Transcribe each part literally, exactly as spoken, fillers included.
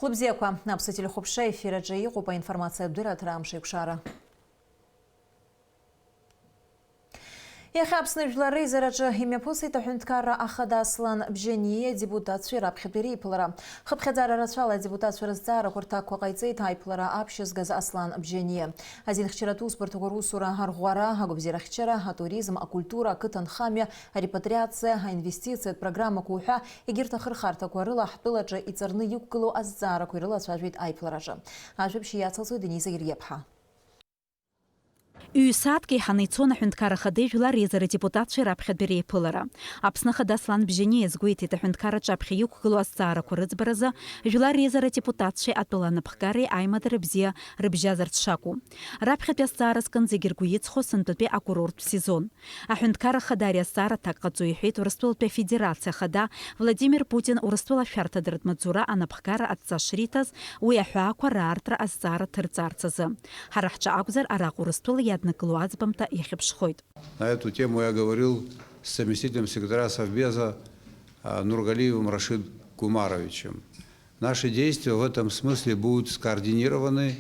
Лыбзиақәа, Аԥсуа телехәаԥшра ефир аҿы иҟоуп аинформациатә дырраҭара Амшеикәшара. Иахьа Аԥсны Жәлар реизараҿы имҩаԥысит аҳәынҭқарра ахада Аслан Бжьаниа адепутатцәеи раԥхьатәи реиԥылара. Хыԥхьаӡара рацәала адепутатцәа рызҵаарақәа рҭакқәа ҟаиҵеит аиԥылара аԥшьызгаз Аслан Бжьаниа. Азинхьчаратә усбарҭақәа русура арӷәӷәара, агәабзиарахьчара, атуризм, акультура, ақыҭанхамҩа, арепатриациа, аинвестициатә программақәа уҳәа егьырҭ ахырхарҭақәа рыла ҳтәылаҿы иҵарны иқәгылоу азҵаарақәа ирылацәажәеит аиԥылараҿы. Ажәабжь иацылҵоит Дениза Ириаԥҳа. Ҩ-сааҭк еиҳаны ицон аҳәынҭқар ахада ижәлар реизара адепутатцәеи раԥхьатәи реиԥылара. Аԥсны Ахада Аслан Бжьаниа иазгәеиҭеит, аҳәынҭқарраҿы аԥхьа иқәгылоу азҵаарақәа рыӡбаразы Жәлар реизара адепутатцәеи атәыла анапхгареи аимадара бзиа рыбжьазарц шакәу. Раԥхьатәи азҵаара зкын зегьы ргәы иҵхо сынтәатәи акурорттә сезон. Аҳәынҭқар ахада ари азҵаара аҭак ҟаҵо иҳәеит Урыстәылатәи Афедерациа Ахада Владимир Путин Урыстәыла ашәарҭадаратә маҵзура анапхгара адҵа шриҭаз, уи аҳәаақәа раартра азҵаара ҭырҵаарц азы. Ҳара ҳҿы акәзар, араҟа Урыстәыла иаднакыло аӡбамҭа иахьыԥшхоит. На эту тему я говорил с заместителем секретаря Совбеза, а, Нургалиевым Рашид Гумаровичем. Наши действия в этом смысле будут скоординированы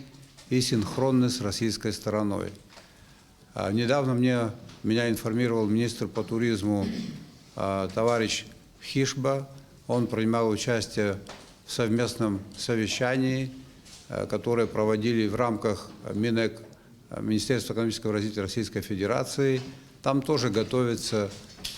и синхронны с российской стороной. А, недавно мне, меня информировал министр по туризму, а, товарищ Хишба. Он принимал участие в совместном совещании, а, которое проводили в рамках Минэк, а, Министерства экономического развития Российской Федерации. Там тоже готовится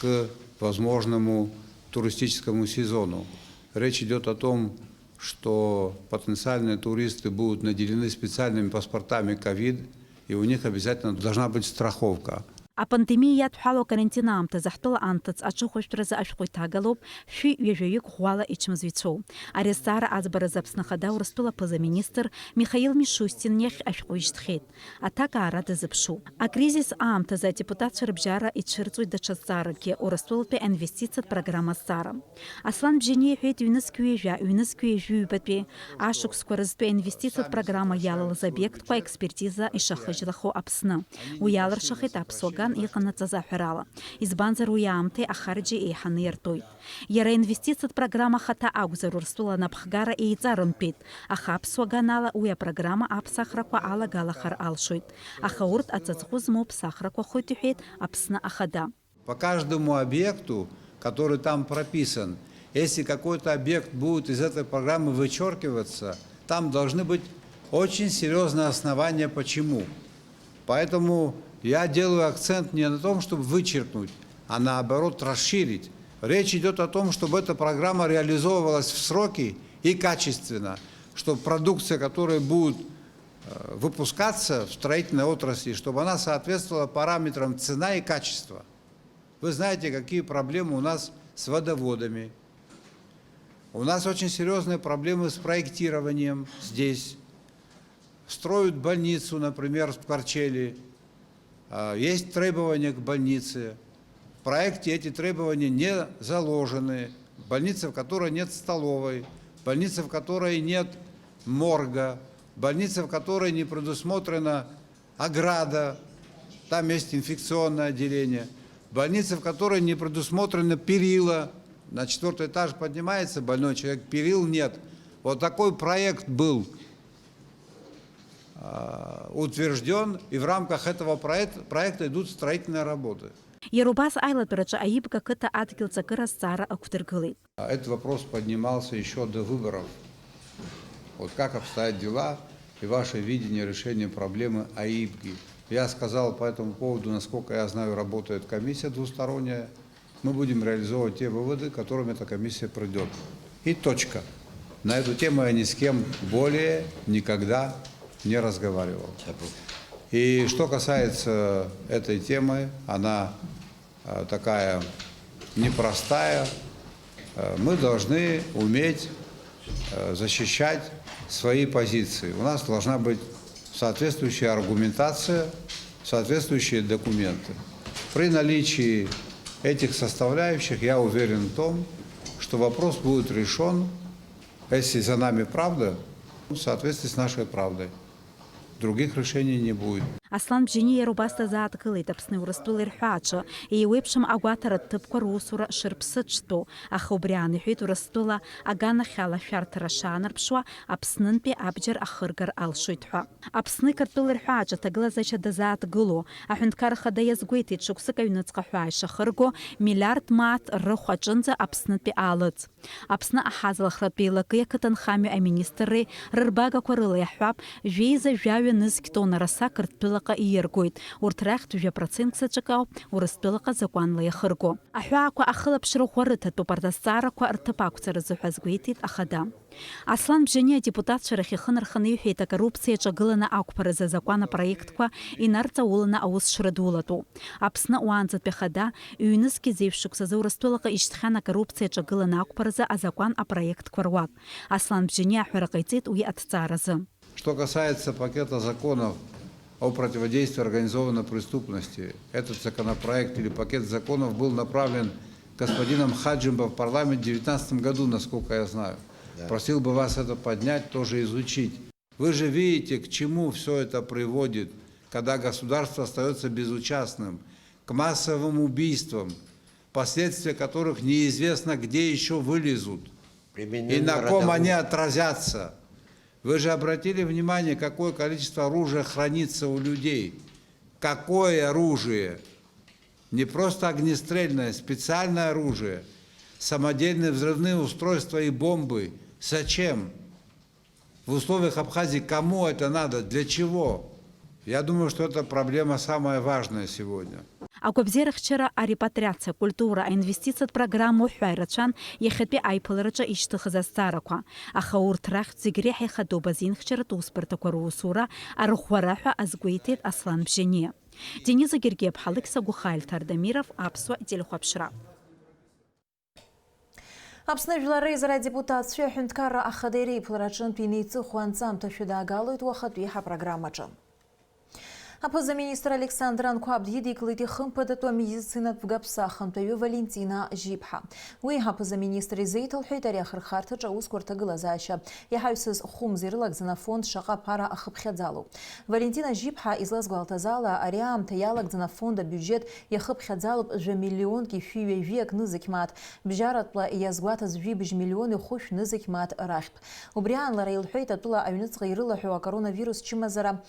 к возможному туристическому сезону. Речь идёт о том, что потенциальные туристы будут наделены специальными паспортами ковид, и у них обязательно должна быть страховка. Апандемиа иадҳәало акарантин аамҭазы ҳтәыла анҭыҵ аҽыхәашәтәразы ашәҟәы иҭагалоуп шәи ҩажәаҩык ӷәӷәала ичмазаҩцәоу. Ари азҵаара аӡбаразы Аԥсны Ахада Урыстәыла аԥыза-министр Михаил Мишустин иахь ашәҟәы ишьҭхьеит. Аҭак аара дазыԥшуп. Акризис аамҭазы адепутатцәа рыбжьара ицәырҵуеит даҽа зҵааракгьы, Урыстәылатәи аинвестициатә программа азҵаара. Аслан Бжьаниа иҳәеит, ҩнызқь ҩажәа, ҩнызқь ҩажәи ҩбатәи ашықәсқәа рзтәи аинвестициатә программа иалалаз обиектқәа аекспертиза ишахыжьлахо Аԥсны. Уи иалыршахеит аԥсуа ган иҟанаҵаз аҳәарала. Избанзар, уи аамҭеи ахарџьи еиҳаны иартуеит. Иара аинвестициатә программа ахаҭа акәзар, Урыстәыла анапхгара еиҵарымтәеит, аха аԥсуа ган ала уи апрограмма аԥсахрақәа алагалахар алшоит. Аха урҭ аҵаҵӷәы змоу ԥсахрақәахоит, иҳәеит Аԥсны Ахада. По каждому объекту, который там прописан, если какой-то объект будет из этой программы вычеркиваться, там должны быть очень серьёзные основания, почему. Поэтому я делаю акцент не на том, чтобы вычеркнуть, а наоборот расширить. Речь идёт о том, чтобы эта программа реализовывалась в сроки и качественно, чтобы продукция, которая будет, э, выпускаться в строительной отрасли, чтобы она соответствовала параметрам цена и качество. Вы знаете, какие проблемы у нас с водоводами. У нас очень серьёзные проблемы с проектированием здесь. Строят больницу, например, в Ткварчели. А, есть требования к больнице. В проекте эти требования не заложены. Больница, в которой нет столовой, больница, в которой нет морга, больница, в которой не предусмотрена ограда, там есть инфекционное отделение, больница, в которой не предусмотрено перила, на четвёртый этаж поднимается больной человек, перил нет. Вот такой проект был, а, утверждён, и в рамках этого проект-, проекта идут строительные работы. Иара убас аилатәараҿы Аибга ақыҭа адгьыл ҵакыра азҵаара ықәдыргылеит. Этот вопрос поднимался ещё до выборов. Вот как обстоят дела и ваше видение решения проблемы Аибги. Я сказал по этому поводу, насколько я знаю, работает комиссия двусторонняя. Мы будем реализовывать те выводы, к которым эта комиссия придёт. И точка. На эту тему я ни с кем более никогда не разговаривал. И что касается этой темы, она, э, такая непростая. Э, мы должны уметь, э, защищать свои позиции. У нас должна быть соответствующая аргументация, соответствующие документы. При наличии этих составляющих я уверен в том, что вопрос будет решён, если за нами правда, в соответствии с нашей правдой. Других решений не будет. Аслан Бжьаниа иара убас дазааҭгылеит Аԥсни Урыстәылеи рҳәааҿы еиуеиԥшым агәаҭаратә ҭыԥқәа русура шырԥсыҽтәу, аха убри аан иҳәеит Урыстәыла аганахьала ашәарҭара шаанарԥшуа Аԥснынтәи абџьар ахыргар алшоит ҳәа. Аԥсны Қырҭтәыла рҳәааҿы аҭагылазаашьа дазааҭгылоу аҳәынҭқар ахада иазгәеиҭеит, шықәсык аҩныҵҟа ҳәаа ишахырго миллиард мааҭ рыхә аҿынӡа Аԥснытәи аалыҵ. Аԥсны аҳазалхратә еилакеи ақыҭанхамҩа аминистрреи рырбагақәа рыла иаҳҳәап, жәеиза жәаҩа нызқь тонна раса Қырҭтәылаҟа ииргоит, урҭ рахьтә жәа процентк заҵәык ауп Урыстәылаҟа закәанла иахырго. Аҳәаақәа ахылаԥшра ӷәӷәа рыҭатәуп арҭ азҵаарақәа рҭыԥ ақәҵаразы ҳәа азгәеиҭеит ахада. Аслан Бжьаниа адепутатцәа рахь ихы нарханы иҳәеит акоррупциа аҿагыланы ақәԥаразы азакәан апроектқәа инарҵауланы аус шрыдулатәу. Аԥсны уаанӡатәи ахада ҩнызқьи зеижә шықәсазы Урыстәылаҟа ишьҭхьан акоррупциа аҿагыланы ақәԥаразы азакәан апроектқәа руак. Аслан Бжьаниа аҳәара ҟаиҵеит уи аҭҵааразы. Что касается пакета законов о противодействии организованной преступности, этот законопроект или пакет законов был направлен господином Хаджимба в парламент в девятнадцатом году, насколько я знаю. Да. Просил бы вас это поднять, тоже изучить. Вы же видите, к чему всё это приводит, когда государство остаётся безучастным, к массовым убийствам, последствия которых неизвестно, где ещё вылезут и на ком они отразятся. Вы же обратили внимание, какое количество оружия хранится у людей? Какое оружие? Не просто огнестрельное, специальное оружие, самодельные взрывные устройства и бомбы. Зачем? В условиях Абхазии кому это надо? Для чего? Я думаю, что эта проблема самая важная сегодня. Агәабзиарахьчара, арепатриациа, акультура, аинвестициатә программа уҳәа ирацәан иахьатәи аиԥылараҿы ишьҭыхыз азҵаарақәа. Аха урҭ рахьтә зегь реиҳа ихадоуп азинхьчаратә усбарҭақәа русура арӷәӷәара ҳәа азгәеиҭеит Аслан Бжьаниа. Дениза Гергиаԥҳа, Алықьса Гәыхаилҭа, Ардамиров, Аԥсуа телехәаԥшра. Аԥсны Жәлар Реизара адепутатцәеи аҳәынҭқарра ахадеи реиԥылара аҿынтә инеиҵыху анҵамҭа шәыдаагалоит уахатәи ҳапрограммаҿы. Аԥыза-министр Александр Анқәаб дидикылеит ихымԥадатәу амедицинатә бгаԥса ахантәаҩы Валентина Жьиԥҳа. Уи аԥыза-министр изеиҭалҳәеит ари ахырхарҭаҿы аусқәа рҭагылазаашьа иаҳаҩсыз хәымз ирылагӡаны афонд шаҟа аԥара ахыԥхьаӡалоу. Валентина Жьиԥҳа излазгәалҭаз ала, ари аамҭа иалагӡаны афонд абиуџьет иахыԥхьаӡалоуп жәа миллионки шәи ҩажәи акы нызқь мааҭ, бжьаратәла иазгәаҭаз жәибжь миллиони хәышә нызқь мааҭ рахьтә. Убри аан лара илҳәеит, атәыла аҩныҵҟа ирылаҳәоу акоронавирус чымазара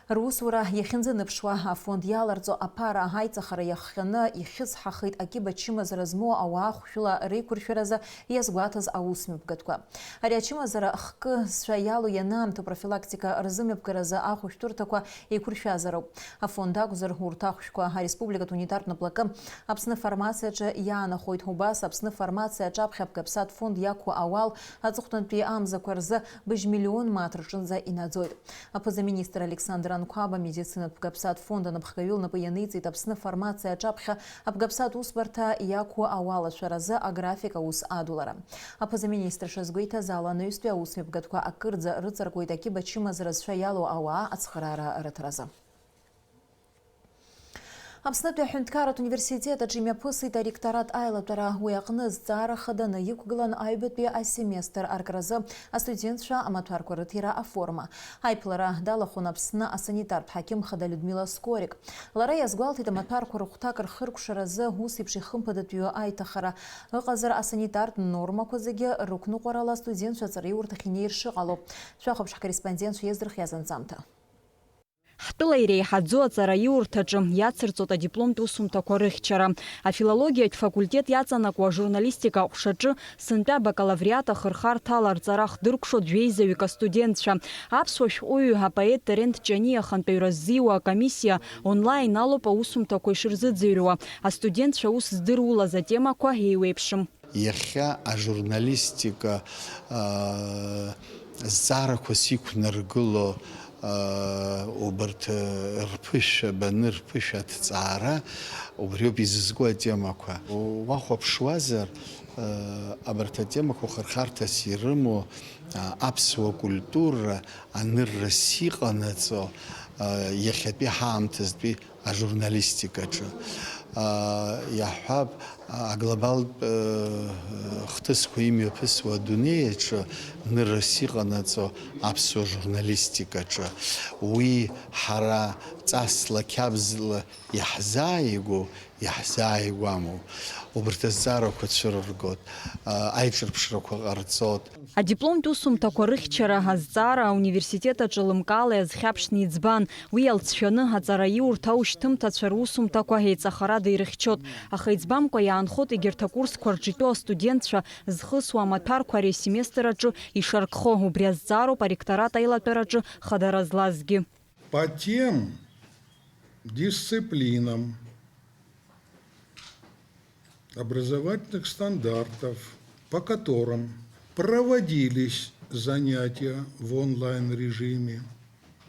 русура иахьынӡаныԥшуа, афонд иаларҵо аԥара аиҵахара иахҟьаны ихьысҳахеит акьыба чымазара змоу ауаа хәшәыла реиқәыршәаразы иазгәаҭаз аусмҩаԥгатәқәа. Ари ачымазара хкы зцәа иалоу ианаамҭоу профилактика рзымҩаԥгаразы ахәышәтәырҭақәа еиқәыршәазароуп. Афонд акәзар, урҭ ахәшәқәа ареспубликатә унитартә наплакы Аԥсны афармациаҿы иаанахоит. Убас Аԥсны афармациа аҿаԥхьа абгаԥсатә фонд иақәу ауал аҵыхәтәантәи амзақәа рзы быжь миллион мааҭ рҿынӡа инаӡоит. Аԥыза-министр Александр Анқәаб амедицинатә бгаԥсатә фонд анапхгаҩы лнапы ианиҵеит Аԥсны афармациа аҿаԥхьа абгаԥсатә усбарҭа иақәу ауал ашәаразы аграфик аус адулара. Аԥыза-министр шазгәеиҭаз ала, анаҩстәи аусмҩаԥгатәқәа акырӡа рыҵаркуеит акьыба чымазара зцәа иалоу ауаа ацхыраара рыҭаразы. Аԥснытәи аҳәынҭқарратә университет аҿы имҩаԥысит аректорат аилатәара. Уи аҟны зҵаара хаданы иқәгылан аҩбатәи асеместр аркразы астудентцәа амаҭәарқәа рыҭира аформа. Аиԥылара далахәын Аԥсны асанитартә ҳақьым хада Людмила Скорик. Лара иазгәалҭеит, амаҭәарқәа рыхәҭак рхыркәшаразы ус еиԥш ихымԥадатәиу аиҭахара ыҟазар, асанитартә нормақәа зегьы рықәныҟәарала астудентцәа аҵараиурҭахь инеир шыҟало. Шәахәаԥш ҳкорреспондентцәа иаздырхиаз анҵамҭа. Ҳтәыла иреиҳаӡоу аҵараиурҭаҿы иацырҵоит адипломтә усумҭақәа рыхьчара. Афилологиатә факультет иаҵанакуа ажурналистика аҟәшаҿы сынтәа абакалавриат ахырхарҭала рҵара хдыркәшоит жәеизаҩык астудентцәа. Аԥсуа шәҟәыҩҩы апоет Терент Ҷаниа ахантәаҩра ззиуа акомиссиа онлайн алоуп аусумҭақәа ишырзыӡырҩуа, астудентцәа аус здырулаз атемақәа еиуеиԥшым. Иахьа ажурналистика, аа, зҵаарақәа сиқәнаргыло, аа, убарҭ, рԥышәа баны, рԥышәа аҭҵаара, убриоуп изызку атемақәа. Уахәаԥшуазар, аа, абарҭ атемақәа хырхарҭас ирымоу, аа, аԥсуа культура аныррас иҟанаҵо, аа, иахьатәи ҳаамҭазтәи ажурналистикаҿы. Иаҳҳәап, аглобалтә хҭысқәа имҩаԥысуа адунеи аҿы ныррас иҟанаҵо аԥсуа журналистикаҿы. Уи ҳара ҵасла, қьабзла иаҳзааигәоу, иаҳзааигәамоу, убарҭ азҵаарақәа цәырыргоит, аиҿырԥшрақәа ҟарҵоит. Адипломтә усумҭақәа рыхьчара азҵаара ауниверситет аҿы лымкаала иазхьаԥшны иӡбан. Уи иалҵшәаны аҵараиурҭа аушьҭымҭацәа русумҭақәа еиҵахарада ирыхьчоит, аха иӡбамкәа иаанхоит егьырҭ акурсқәа рҿы итәоу астудентцәа зхысуа амаҭәарқәа ари асеместр аҿы ишаркхо, убри азҵаароуп аректорат аилатәараҿы хадара злазгьы. По тем дисциплинам образовательных стандартов, по которым проводились занятия в онлайн-режиме,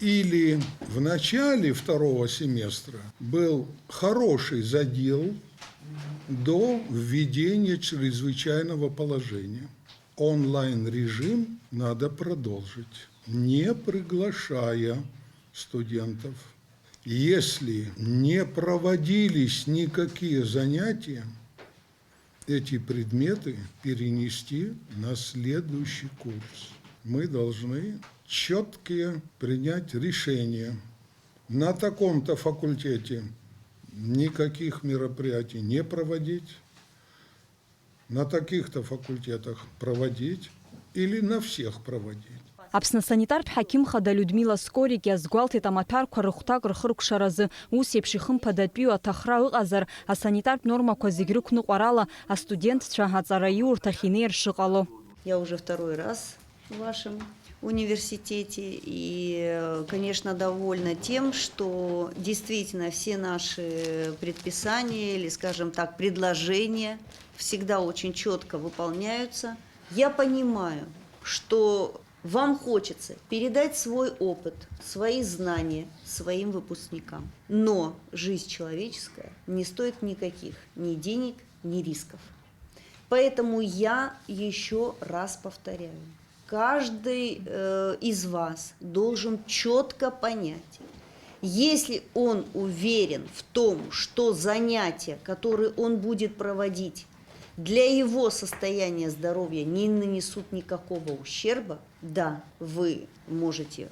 или в начале второго семестра был хороший задел до введения чрезвычайного положения. Онлайн-режим надо продолжить, не приглашая студентов. Если не проводились никакие занятия, эти предметы перенести на следующий курс. Мы должны четкие принять решения. На таком-то факультете никаких мероприятий не проводить, на таких-то факультетах проводить или на всех проводить. Аԥсны асанитартә ҳақьым хада Людмила Скорик иазгәалҭеит, амаҭәарқәа рыхәҭак рхыркәшаразы ус еиԥш ихымԥадатәиу аҭахра ыҟазар, асанитартә нормақәа зегь рықәныҟәарала астудентцәа аҵараиурҭахь инеир шыҟало. Я уже второй раз в вашем университете и, конечно, довольна тем, что действительно все наши предписания или, скажем так, предложения всегда очень четко выполняются. Я понимаю, что вам хочется передать свой опыт, свои знания своим выпускникам. Но жизнь человеческая не стоит никаких ни денег, ни рисков. Поэтому я еще раз повторяю, каждый, э, из вас должен четко понять, если он уверен в том, что занятия, которые он будет проводить, для его состояния здоровья не нанесут никакого ущерба, да, вы можете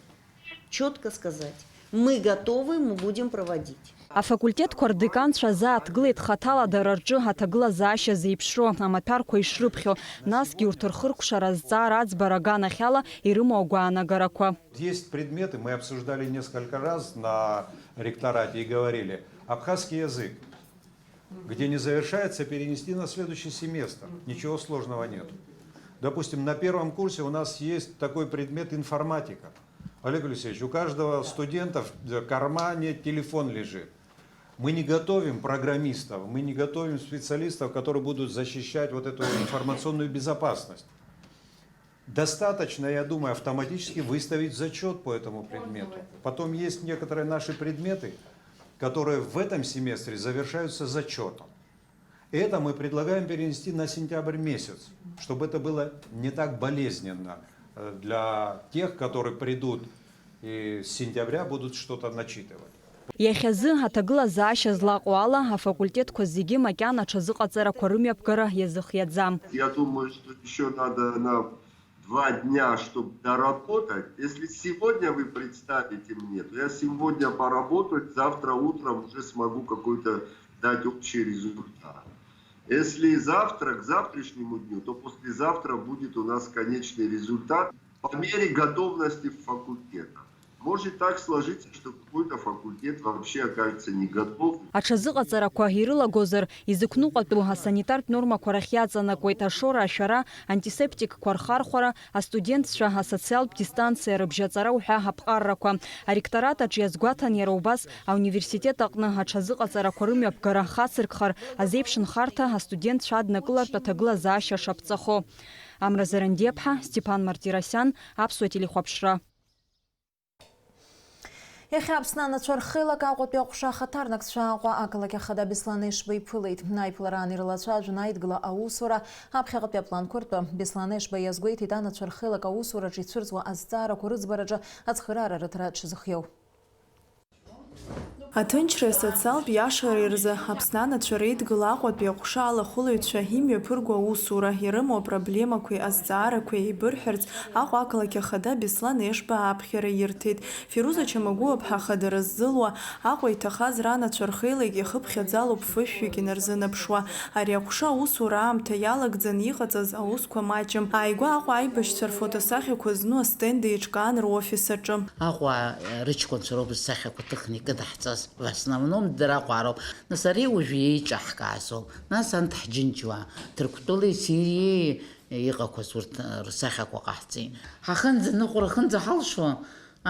четко сказать: мы готовы, мы будем проводить. Афакультетқәа рдеканцәа азааҭгылеит хаҭала дара рҿы аҭагылазаашьа зеиԥшроу, амаҭәарқәа ишрыԥхьо, насгьы урҭ рхыркәшара азҵаара аӡбара аганахьала ирымоу агәаанагарақәа. Есть предметы, мы обсуждали несколько раз на ректорате и говорили, абхазский язык, где не завершается, перенести на следующий семестр. Ничего сложного нет. Допустим, на первом курсе у нас есть такой предмет информатика. Олег Алексеевич, у каждого студента в кармане телефон лежит. Мы не готовим программистов, мы не готовим специалистов, которые будут защищать вот эту информационную безопасность. Достаточно, я думаю, автоматически выставить зачет по этому предмету. Потом есть некоторые наши предметы, которые в этом семестре завершаются зачетом. Это мы предлагаем перенести на сентябрь месяц, чтобы это было не так болезненно, э, для тех, которые придут и с сентября будут что-то начитывать. Иахьазы аҭагылазаашьа злаҟоу ала, афакультетқәа зегьы макьана аҽазыҟаҵарақәа рымҩаԥгара иазыхиаӡам. Я думаю, что еще надо на два дня, чтобы доработать. Если сегодня вы представите мне, то я сегодня поработаю, завтра утром уже смогу какой-то дать общий результат. Если завтра, к завтрашнему дню, то послезавтра будет у нас конечный результат по мере готовности факультета. Может так сложиться, что какой-то факультет вообще окажется не готов. Аҽазыҟаҵарақәа ирылагозар, изықәныҟәатәу асанитартә нормақәа рахь иаҵанакуеит ашора, ашәара, антисептикқәа рхархәара, астудентцәа асоциалтә дистанциа рыбжьаҵара уҳәа аԥҟаррақәа. Аректорат аҿы иазгәаҭан иара убас ауниверситет аҟны аҽазыҟаҵарақәа рымҩаԥгара хацыркхар азеиԥш нхарҭа астудентцәа аднакылартә аҭагылазаашьа шаԥҵахо. Амра Зарандиаԥҳа, Степан Мартиросиан, Аԥсуа телехәаԥшра. Иахьа Аԥсны анацәа рхеилак Аҟәатәи аҟәша ахаҭарнакцәа Аҟәа ақалақь ахада Беслан Ешба иԥылеит. Аиԥылараан ирылацәажәон аидгыла аусура, аԥхьаҟатәи апланқәа ртәы. Беслан Ешба иазгәеиҭеит анацәа рхеилак аусураҿы ицәырҵуа азҵаарақәа рыӡбараҿы ацхыраара рыҭра дшазыхиоу. Аҭынчреи асоциалтә иашареи рзы Аԥсны анацәа реидгыла Аҟәатәи аҟәша алахәылаҩцәа имҩаԥырго аусура, ирымоу апроблемақәеи азҵаарақәеи еибырҳәарц Аҟәа ақалақь ахада Беслан Ешба аԥхьара ирҭеит. Фируза Чамагәуаԥҳа ахадара ззылуа, Аҟәа иҭахаз ранацәа рхеилак иахыԥхьаӡалоуп фышәҩык инарзынаԥшуа. Ари аҟәша аусура аамҭа иалагӡаны иҟаҵаз аусқәа маҷым. Ааигәа Аҟәа аибашьцәа рфотосахьақәа зну астенд еиҿкаан рофис аҿы. Аҟәа рыҷкәынцәа роуп зсахьақәа ҭыхны икыдаҳҵаз. В основном дара Аҟәа роуп. Нас ари уажәы еиҿаҳкаазоуп. Нас анҭ ҳџьынџьуаа, Ҭырқәтәылеи Сириеи иҟақәаз урҭ рсахьақәа ҟаҳҵеит. Ҳахынӡаныҟәара, ахынӡаҳалшо,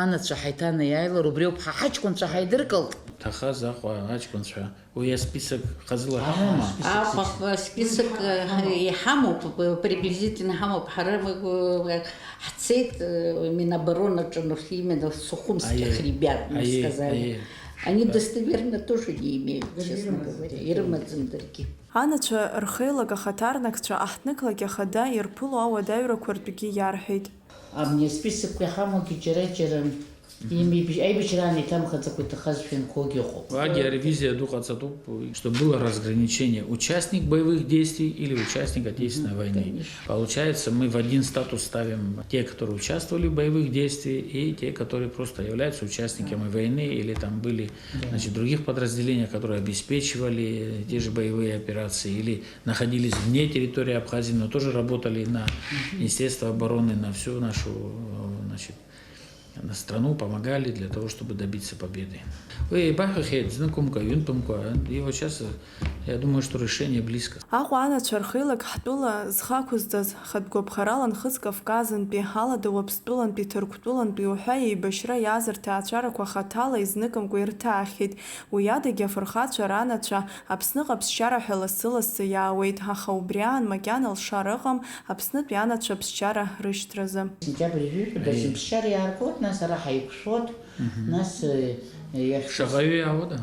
анацәа ҳаиҭанеиааилар, убриоуп ҳа ҳаҷкәынцәа ҳаидыркылт. Ҭахаз Аҟәа аҷкәынцәа, уи асписок хазыла ҳамоума? Аҟәаҟа список, э, иҳамоуп, э, приблизительно ҳамоуп. Ҳара, э, ҳцеит, э, Минобороны аҿы, ну, именно сухумских ребят, мы сказали. Они достоверно тоже не имеют, честно говоря, ирымаӡам даргьы. Анацәа рхеилак ахаҭарнакцәа аҳҭнықалақь ахада ирԥыло ауадаҩрақәа ртәгьы иарҳәеит. Абни асписокқәа иҳамоугьы џьара-џьара имеиб-, аибашьраан иҭамхаӡакәа иҭахаз шәынқәоугьы ыҟоуп. Уагьы аревизиа ду ҟаҵатәуп, чтобы было разграничение, участник боевых действий или участник Отечественной войны. Конечно. Получается, мы в один статус ставим те, которые участвовали в боевых действиях, и те, которые просто являются участниками войны или там были, значит, в других подразделениях, которые обеспечивали те же боевые операции или находились вне территории Абхазии, но тоже работали на Министерство обороны, на всю нашу, э, значит, на страну, помогали для того, чтобы добиться победы. Уи еибаҳҳәахьеит зныкымкәа, ҩынтәымкәа, и вот сейчас, э, я думаю, что решение близко. Аҟәа анацәа рхеилак ҳтәыла зхы ақәызҵаз, хатә гәаԥхарала Нхыҵ Кавказынтәи, Алада Уаԥстәылантәи, Ҭырқәтәылантәи уҳәа еибашьра иааз рҭаацәарақәа хаҭала изныкымкәа ирҭаахьеит. Уи адагьы афырхацәа ранацәа Аԥсныҟа ԥсшьара ҳәа лассы-лассы иаауеит, аха убри аан макьана лшара ыҟам Аԥснытәи анацәа ԥсшьара рышьҭразы. Сентиабр жәаҩа дасу ԥсшьара иааргоит, нас ара ҳаиқәшәоит, нас, э, иахь- Шаҟаҩы иаауада?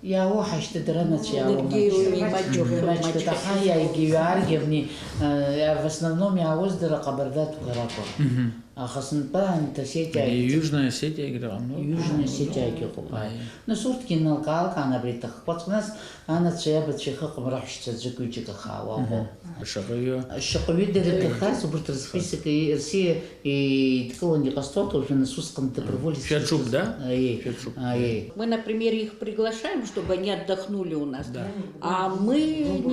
Иаауа ҳашьҭа дара нацәа иаауа. Даргьы маҷк-, имаҷуп, маҷк-, имаҷуп, имаҷуп, аха иааигьы иааргьы абни, э, в основном иаауаз дара ҟабардатәқәа ракәын. Аха сынтәа анҭ Осетиа. Южная Осетия, игры ҟамло. Южная Осетиагьы ыҟоуп, ааи. Аи. Нас урҭгьы налкаалкаан абри иҭахқәаҵәҟьа, нас анацәа иабацәа ихыҟам раҳәшьцәа аӡәык-ҩыџьак ахаауа ыҟоуп. Шаҟаҩы. Шаҟаҩы дара иҭахаз, убарҭ рсписок, и-, рсиа идкыланы иҟасҵоит, уажәы нас усҟан доброволец. Шәаҿуп, да? Аиеи. Шәаҿуп. Аиеи. Мы, например, их приглашаем, чтобы они отдохнули у нас. Да. А мы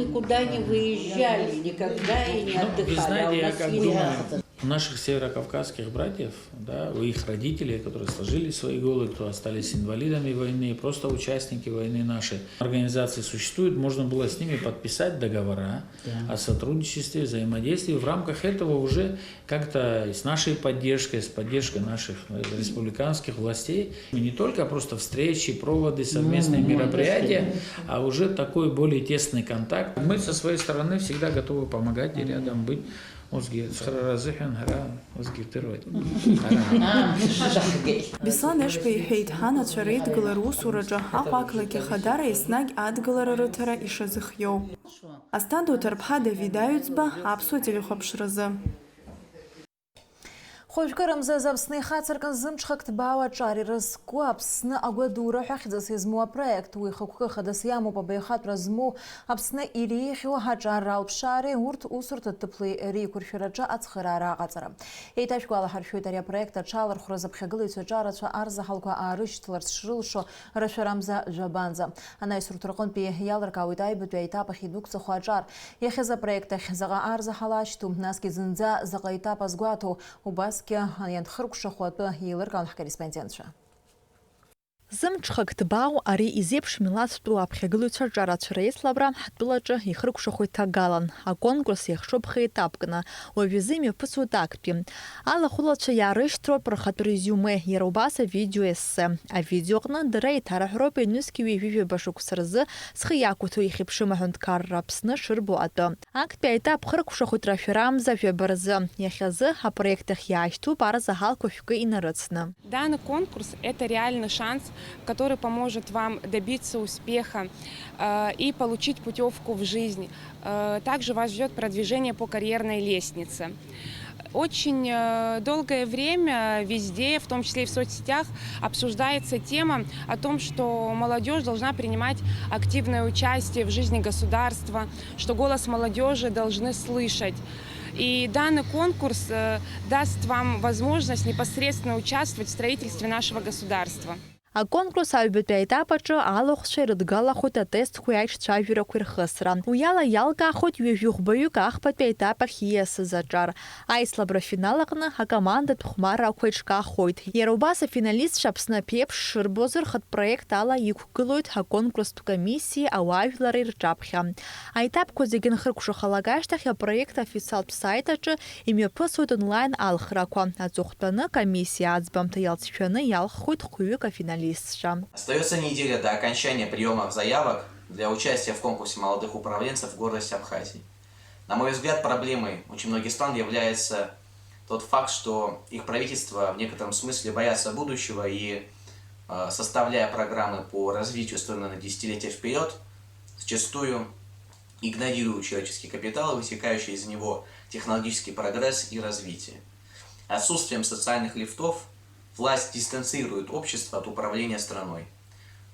никуда не выезжали никогда и не отдыхали. Ну, вы знаете, я как думаю, у наших северокавказских братьев, да, у их родителей, которые сложили свои головы, кто остались инвалидами войны, просто участники войны нашей организации существуют, можно было с ними подписать договора о сотрудничестве, взаимодействии. В рамках этого уже как-то и с нашей поддержкой, с поддержкой наших, э, республиканских властей, не только просто встречи, проводы, совместные мероприятия, а уже такой более тесный контакт. Мы со своей стороны всегда готовы помогать и рядом быть. Усгьы цхырааразыҳәан ҳара усгьы ирдыруеит. Беслан Ешба иҳәеит, ҳанацәа реидгыла русураҿы Аҟәа ақалақь ахадара еснагь адгылара рыҭара ишазыхиоу. Асҭанда Уҭарԥҳа, Давид Аҩӡба, Аԥсуа телехәаԥшразы. Хәажәкырамза Аԥсны ихацыркын зымҽхак ҭбаау аҿар ирызку Аԥсны агәадура ҳәа хьӡыс измоу апроект. Уи хықәкы хадас иамоуп абаҩхатәра змоу Аԥсны иреиӷьу аҿар ралԥшаареи урҭ усурҭа ҭыԥлеи реиқәыршәараҿы ацхыраара аҟаҵара. Еиҭашәгәалаҳаршәоит, ари апроект аҽалархәразы аԥхьагылаҩцәа аҿарацәа арзаҳалқәа аарышьҭларц шрылшо рашәарамза жәабанӡа. Анаҩс урҭ рҟынтәи иалыркаауеит аҩбатәи аетап ахь идәықәҵахо аҿар. Иахьазы апроект ахь заҟа арзаҳал ашьҭоу, насгьы зынӡа заҟа етап азгәаҭоу, убасгьы ианхыркәшахо атәы еилыркаауан ҳкорреспондентцәа. Зымҽхак ҭбаау ари изеиԥш милаҭтәу аԥхьагылаҩцәа рҿарацәа реицлабра ҳтәылаҿы ихыркәшахоит ҭагалан. Аконкурс иахшоуп хеетапкны, уажәазы имҩаԥысуеит актәи. Алахәылацәа иаарышьҭроуп рхатә резиуме, иара убас авидео-ессе. Авидеоҟны дара еиҭараҳәароуп ҩнызқьи ҩажәи жәаба шықәса рзы зхы иақәиҭу ихьыԥшым аҳәынҭқарра Аԥсны шырбо атәы. Актәи аетап хыркәшахоит рашәарамза жәаба рзы. Иахьазы апроект ахь иаашьҭуп арзаҳалқәа шәкы инарыцны. Данный конкурс — это реальный шанс, который поможет вам добиться успеха, э, и получить путёвку в жизнь. Э, также вас ждёт продвижение по карьерной лестнице. Очень э, долгое время везде, в том числе и в соцсетях, обсуждается тема о том, что молодежь должна принимать активное участие в жизни государства, что голос молодежи должны слышать. И данный конкурс э, даст вам возможность непосредственно участвовать в строительстве нашего государства. Аконкурс аҩбатәи аетап аҿы алахәцәа ирыдгалахоит атестқәеи аиҿцәажәарақәеи рхысра. Уи ала иалкаахоит ҩажәи хәбаҩык ахԥатәи аетап ахь ииасыз аҿар. Аицлабра афинал аҟны акомандатә хәмаррақәа еиҿкаахоит. Иара убас афиналистцәа Аԥсны аԥеиԥш шырбоз рхатә проект ала иқәгылоит аконкурстә комиссиеи ауаажәлари рҿаԥхьа. Аетапқәа зегьы нхыркәшахалак ашьҭахь апроект аофициалтә сайт аҿы имҩаԥысуеит онлайн алхрақәа. Аҵыхәтәаны комиссиа аӡбамҭа иалҵшәаны иалххуеит хәҩык афиналистцәа. Остаётся неделя до окончания приёма заявок для участия в конкурсе молодых управленцев в гордость Абхазии. На мой взгляд, проблемой очень многих стран является тот факт, что их правительства в некотором смысле боятся будущего и, э, составляя программы по развитию страны на десятилетия вперёд, зачастую игнорируют человеческий капитал и вытекающий из него технологический прогресс и развитие. Отсутствием социальных лифтов власть дистанцирует общество от управления страной.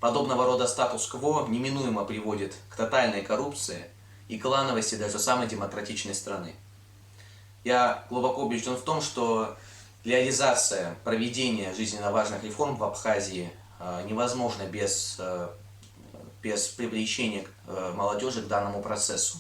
Подобного рода статус-кво неминуемо приводит к тотальной коррупции и клановости даже самой демократичной страны. Я глубоко убеждён в том, что реализация, проведение жизненно важных реформ в Абхазии, э, невозможно без, э, без привлечения, э, молодёжи к данному процессу.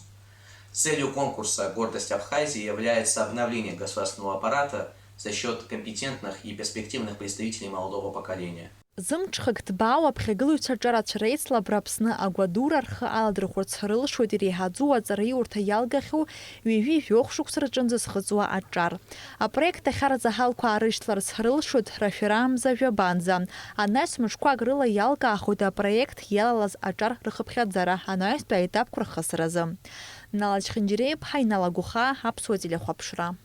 Целью конкурса «Гордость Абхазии» является обновление государственного аппарата за счёт компетентных и перспективных представителей молодого поколения. Зымҽхак ҭбаау аԥхьагылаҩцәа аҿарацәа реицлабра Аԥсны агәадура рхы аладырхәырц рылшоит иреиҳаӡоу аҵараиурҭа иалгахьоу ҩажәи жәохә шықәса рҿынӡа зхыҵуа аҿар. Апроект ахьараӡаҳалқәа аарышьҭларц рылшоит рашәарамза жәабанӡа. Анаҩс мышқәак рыла иалкаахоит апроект иалалаз аҿар рхыԥхьаӡара анаҩстәи аетапқәа рхысразы. Нала Чхинџьиреиԥҳа, Инала Гәыхаа, Аԥсуа телехәаԥшра.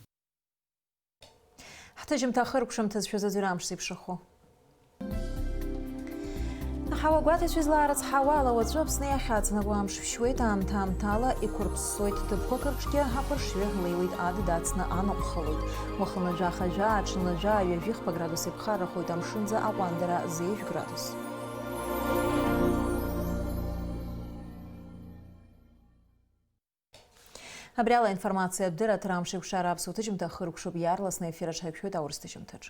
Ҳҭыжьымҭа ахыркәшамҭаз шәазыӡырҩ амш зеиԥшрахо. Аҳауа гәаҭацәа излаарыцҳауа ала, уаҵәы Аԥсны иахьаҵанакуа амш шәшьуеит, аамҭа-аамҭала иқәырԥссоит, ҭыԥқәак рҿгьы аԥыршҩы леиуеит, адыд ацны анаҟә халоит. Уахынла жәаха жәаа, аҽынла жәаа, ҩажәихԥа градус иԥхаррахоит, амшынӡа аҟәандара зеижә градус. Абри ала аинформациатә дырраҭара «Амш еиқәшара» аԥсуа ҭыжьымҭа ахыркәшоуп, иаарласны аефир аҿы ҳаиқәшәоит аурыс ҭыжьымҭаҿ.